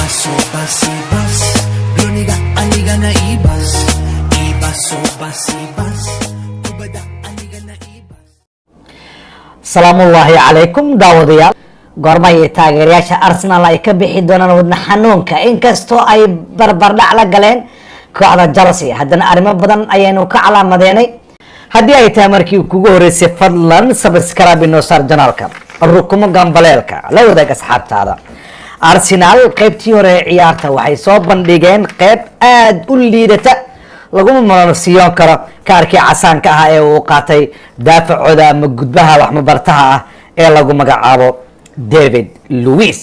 Iba, soba, sibas. Bloniga, aniga na ibas. Iba, soba, sibas. Kubada, aniga na ibas. Salaamullaahi calaykum daawadayaal. Goormay taageerayaasha Arsenal ay ka bixi doonaan wadna xanuunka? Inkastoo ay barbardhac la galeen kooxda Chelsea, haddana arrimo badan ayaynu ka calaamadeenay. Haddii ay tahay markii kugu horeysay, fadlan subscribe inoo saar channelka, rukumo gambaleelka, la wadaag asxaabtaada. Arsenal qeybtii hore ee ciyaarta waxay soo bandhigeen qeyb aada u liidata, laguma marmarsiiyoon karo kaarkii casaanka ah ee uu qaatay daafacooda ama gudbaha waxmabartaha ah ee lagu magacaabo David Luiz.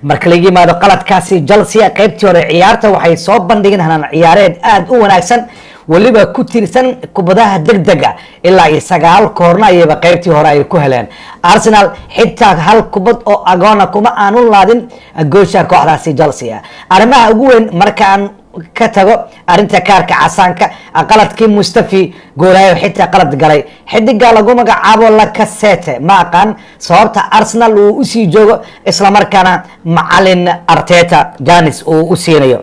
Marka laga yimaado qaladkaasi, Chelsea qeybtii hore ciyaarta waxay soo bandhigeen hanaan ciyaareed aada u wanaagsan, weliba ku tiirsan kubadaha degdega. Ilaa iyo 9 koorna ayayba qeybtii hore ay ku heleen. Arsenal xitaa hal kubad oo agoona kuma aanu laadin goosha kooxdaasi Chelsea. Arrimaha ugu weyn markaan ka tago arrinta kaarka casaanka, qaladkii Mustafi goolaayo, xitaa qalad galay xidiga lagu magacaabo Lacazette, ma aqaan sababta Arsenal uu usii joogo, islamarkaana macalin Arteta chance uu u siinayo.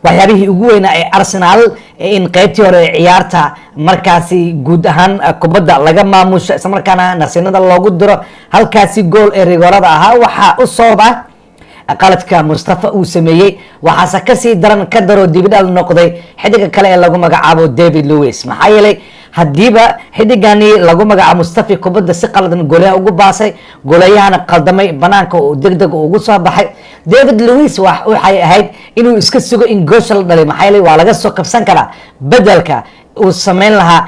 Waxyaabihii ugu weynaa ee Arsenal in qeybtii hore ee ciyaarta markaasi guud ahaan kubadda laga maamusho, islamarkaana nasiinada loogu diro halkaasi gool ee rigoorada ahaa, waxaa u sabab ah qaladka Mustafa uu sameeyey. Waxaase kasii daran, ka daro dibidhal noqday xidiga kale ee lagu magacaabo David Luiz. Maxaa yeelay, haddiiba xidigani lagu magacaabo Mustafi kubadda si qaladan goolaha ugu baasay, goolayahana qaldamay, banaanka uu deg deg ugu soo baxay, David Luiz waxay ahayd inuu iska sugo in goosha la dhalay. Maxaa yeelay, waa laga soo kabsan karaa. Bedelka uu sameyn lahaa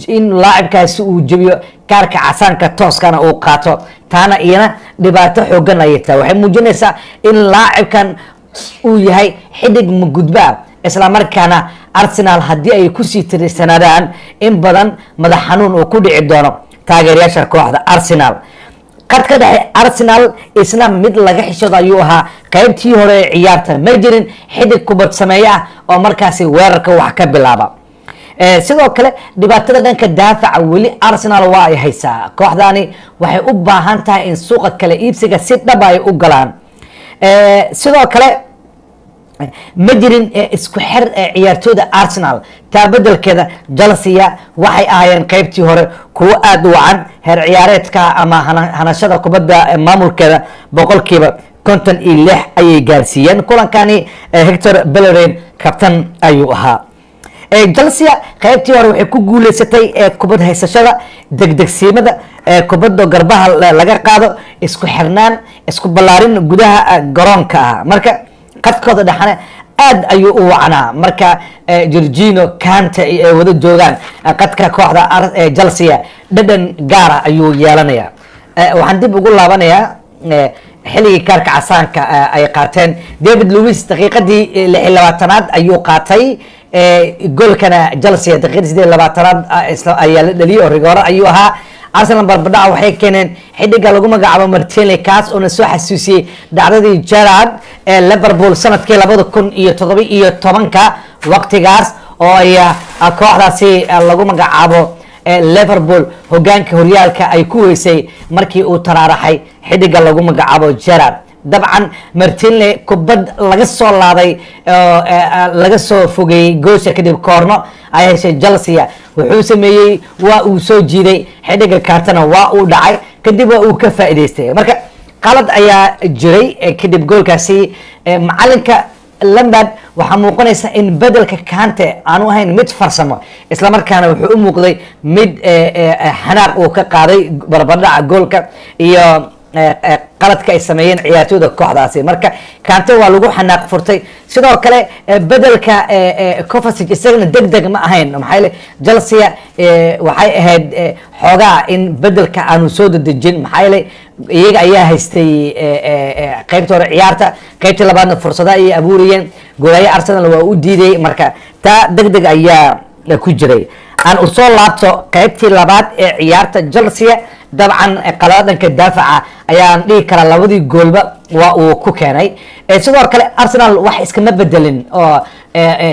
in laacibkaasi uu jebiyo, kaarka casaanka tooskana uu qaato, taana iyana dhibaato xoogan ayay tahay. Waxay muujinaysaa in laacibkan uu yahay xidig magudba, islamarkaana Arsenal haddii ay kusii tirsanaadaan in badan, madax xanuun uu ku dhici doono taageerayaasha kooxda Arsenal. Qadka dhexe Arsenal isna mid laga xishado ayuu ahaa. Qaybtii hore ee ciyaarta ma jirin xidig kubad sameeye ah oo markaasi weerarka wax ka bilaaba. Sidoo kale dhibaatada dhanka daafaca weli Arsenal waa ay haysaa. Kooxdani waxay u baahan tahay in suuqa kale iibsiga si dhab ay u galaan. Sidoo kale ma jirin isku xer ciyaartooyda Arsenal. Taa bedelkeeda Chelsea waxay ahaayeen qaybtii hore kuwo aada u wacan. Heer ciyaareedka ama hanashada kubadda maamulkeeda 56% ayay gaarsiiyeen. Kulankani Hector Bellerin kabtan ayuu ahaa. Chelsea qaybtii hore waxay ku guuleysatay kubad haysashada, degdegsiimada, kubadda garbaha laga qaado, isku xirnaan, isku ballaarin gudaha garoonka ah. Marka qadkooda dhexana aad ayuu u wacnaa. Marka Jorginho, Kante ay wada joogaan qadka kooxda Chelsea, dhadhan gaara ayuu yeelanayaa. Waxaan dib ugu laabanayaa xilligii kaarka casaanka ay qaateen David Luiz. Daqiiqadii 26aad ayuu qaatay goolkana. Chelsea daqiiqadii 28aad ayaa la dhaliyay oo rigooro ayuu ahaa. Arsenal barbadhaca waxay keeneen xidiga lagu magacaabo Martinelli, kaas oo na soo xasuusiyey dhacdadii Gerrard ee Liverpool sanadkii 2017-ka, waqtigaas oo ay kooxdaasi lagu magacaabo Liverpool hogaanka horyaalka ay ku weysay markii uu taraaraxay xidiga lagu magacaabo Gerrard. Dabcan Martinelli kubad laga soo laaday oo laga soo fogeeyey goosha kadib koorno ay heshay Chelsea, wuxuu sameeyey waa uu soo jiiday xidiga Kantena, waa uu dhacay, kadib waa uu ka faa'iidaystay. Marka qalad ayaa jiray kadib goolkaasi. Macalinka Lampard waxaa muuqanaysa in bedelka Kante aanu ahayn mid farsamo, islamarkaana wuxuu u muuqday mid xanaaq uu ka qaaday barbardhaca goolka iyo qaladka ay sameeyeen ciyaartooyda kooxdaasi. Marka Kante waa lagu xanaaq furtay. Sidoo kale bedelka Kovacic isagana deg deg ma ahayn. Maxaa yeelay, Chelsea waxay ahayd xoogaa in bedelka aanu soo dedejin. Maxaa yeelay, iyaga ayaa haystay qaybta hore ciyaarta, qaybtii labaadna fursado ayay abuurayeen, goolaye Arsenal waa u diiday. Marka taa deg deg ayaa ku jiray. Aan usoo laabto qaybtii labaad ee ciyaarta. Chelsea dabcan qalada dhanka daafaca ayaan dhihi karaa labadii goolba waa uu ku keenay. Sidoo kale Arsenal wax iskama bedelin oo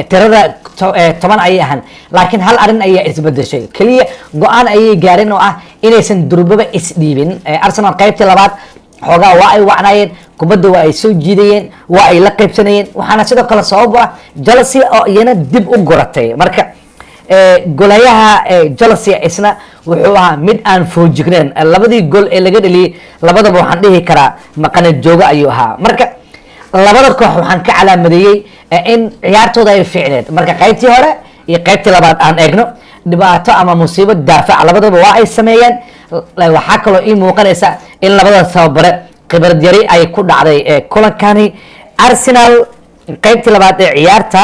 tirada 10 ayay ahaan, laakiin hal arrin ayaa isbedeshay keliya. Go-aan ayay gaareen oo ah inaysan durbaba isdhiibin. Arsenal qaybtii labaad xoogaa Xoogaa waa ay wacnaayeen, kubadda waa ay soo jiidayeen, waa ay la qaybsanayeen. Waxaana sidoo kale sabab u ah Chelsea oo iyana dib u guratay. Marka golayaha Chelsea isna wuxuu ahaa mid aan foojigneyn. Labadii gol ee laga dheliyey labadaba waxaan dhihi karaa maqane joogo ayuu ahaa. Marka labada koox waxaan ka calaamadeeyey in ciyaartooda ay fiicneed. Marka qaybtii hore iyo qaybtii labaad aan eegno, dhibaato ama musiibo daafac labadaba waa ay sameeyeen. Waxaa kaloo ii muuqanaysa in labada tababare khibrad yari ay ku dhacday kulankani. Arsenal qaybtii labaad ee ciyaarta,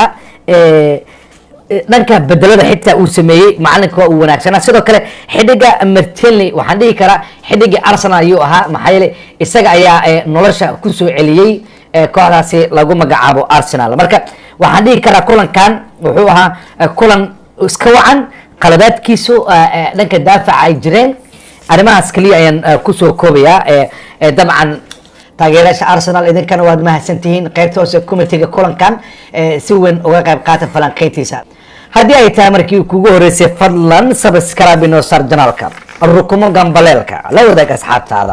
dhanka bedelada xitaa uu sameeyey macalinka waa uu wanaagsanaa. Sidoo kale xidhiga Martinelli waxaan dhihi karaa xidhigii Arsenal ayuu ahaa, maxaa yeelay isaga ayaa nolosha kusoo celiyey kooxdaasi lagu magacaabo Arsenal. Marka waxaan dhihi karaa kulankan wuxuu ahaa kulan iska wacan, qaladaadkiisu dhanka daafaca ay jireen. Arrimahaas kaliya ayaan kusoo koobayaa. Dabcan taageerayaasha Arsenal, idinkana waad mahadsantihiin. Qaybta hoose committee-ga kulankan si weyn uga qayb qaata falanqeyntiisa. Haddii ay tahay markii kugu horeysay, fadlan subscribe inoo saar channel-ka, rukumo gambaleelka, la wadaag asxaabtaada.